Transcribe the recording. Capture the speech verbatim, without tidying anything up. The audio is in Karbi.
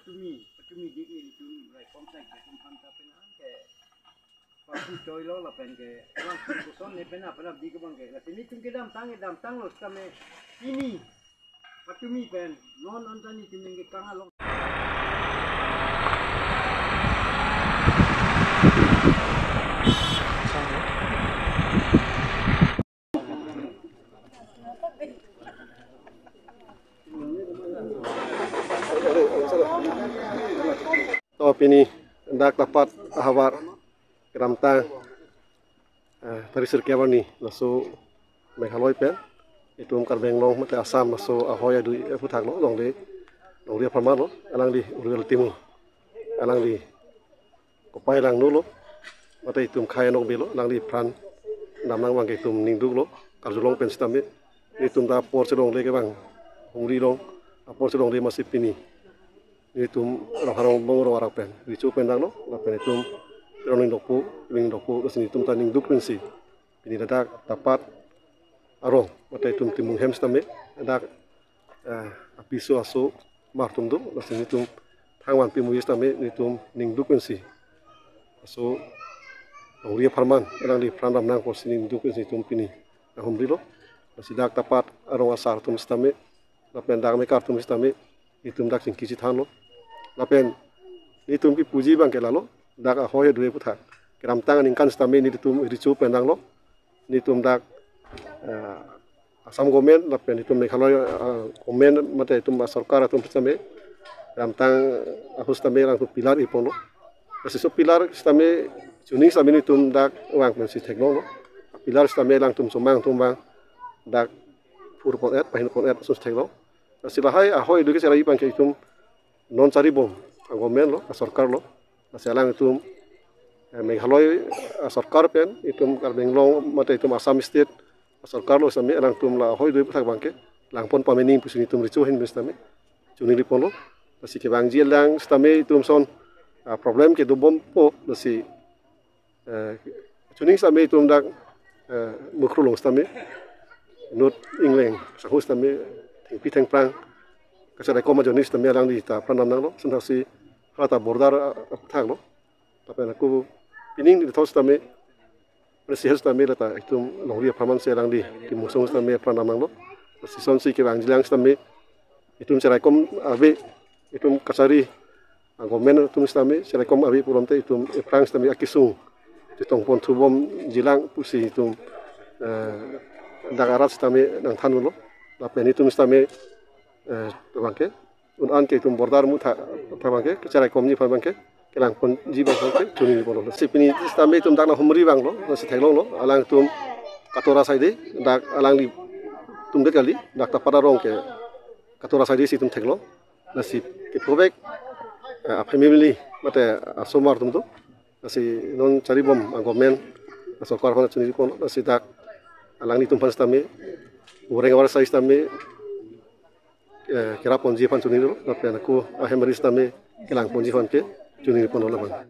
Patumi, patumi dik nelitum raikom sai ketum aphan ta penang ke. Patumi choi lo lapen ke. Bang koson ne pena pena dik bang ke. Lasi nelitum kedamtang, kedamtang lo sitame. Pini. Patumi pen. Non anta nelitum ningke kang along. To pini dak dapat ahavar kedamtang, eh, tarik sirkep arni laso Meghalaya pen itum Karbi Anglong mate Assam laso ahoi adui aphuthak lo, longle, longle apharman lo, alangli Uriel Timung, alangli kopai langno lo, mate itum khei anok belo, alangli apran damnang abang ke itum ningduk lo, karjulong pen sitame, nelitum ta apor chelongle ke bang, humri long, apor chelongle masi pini. Nelitum rong harong bong rong arak pen, richo pen dang lo, lapen itum, rong ning dokpo, ning dokpo, lasi nelitum ta ningduk pensi. Pini ladak dapat arong, mate itum Timung hem sitame, dak, eh, apiso aso mar atum do, lasi nelitum thangvan pimuji sitame, nelitum ningduk pensi. Aso, longle apharman, alangli apran damnang apotsi ningduk pensi itum pini ahumri lo. Lasi dak dapat arong asar atum sitame, lapen dak mekar atum sitame, itum dak chingki chethan lo. Lapen, nelitum kipuji abang ke lalo, dak ahoi adui aphuthak. Kedamtang aningkan sitame nelitum richo pen dang lo. Nelitum dak, eh, Assam government, lapen itum Meghalaya, eh, government, mate itum sorkar atum sitame, kedamtang ahut sitame alangtum pillar ipon lo. Lasi laso pillar sitame, chuning sitame nelitum dak vang pensi theklong lo. Pillar sitame alangtum chomang atum vang dak phurpon et, pahinpon et, sus theklong. Lasi lahai ahoi adui kecherai abang ke itum non charibom agovernment lo, asorkar lo. Lasi alangtum, eh, Meghalaya asorkar pen, itum Karbi Anglong, mate itum Assam State asorkar lo sitame, alangtum la ahoi adui aphuthak abang ke langpon pame nang pusi nelitum richo ahin pen sitame, chuningri pon lo. Lasi kevangji alang sitame itum ason, ah, problem ke dobompo, lasi eh, chuning sitame itum dak, eh, Mukroh along sitame, inut ingleng sanghu sitame, thengpi thengphrang kacheraikom ajoine sitame alangli ta apran damnang lo, sentasi hala ta border, eh, aphuthak lo. Lapen ako pining di thos sitame, presiden sitame lata itum longle apharman si alangli Timung sanghu sitame apran damnang lo. Lasi asonsi kevangji alang sitame, itum cheraikom ave, itum kachari, ah, government atum sitame, cheraikom ave pulote itum aphrang sitame akesung chetongpon thubomji lang pusi itum, eh, dak arat sitame nangthan lo. Lapen itum sitame, eh, abang ke, un-an ke itum border amuthak, abang ke, cheraikomji abang ke, kelangponji abang ke, chuningri pon lo. Lasi pini sitame itum dak nanghumri abang lo, lasi theklong lo, alangtum Katora side, dak alangtum det kali, dak dapat arong ke, Katora side si itum theklong. Lasi kephovek, eh, a family mate asomar atum do. Lasi non charibom agovernment, asorkar aphan chuningri pon. Lasi dak alanglitum aphan sitame, ureng avar sai sitame, eh, keraponji aphan chuningri lo. Lapen ako ahem ari sitame kelangponji aphan ke chuningri pon lo labang.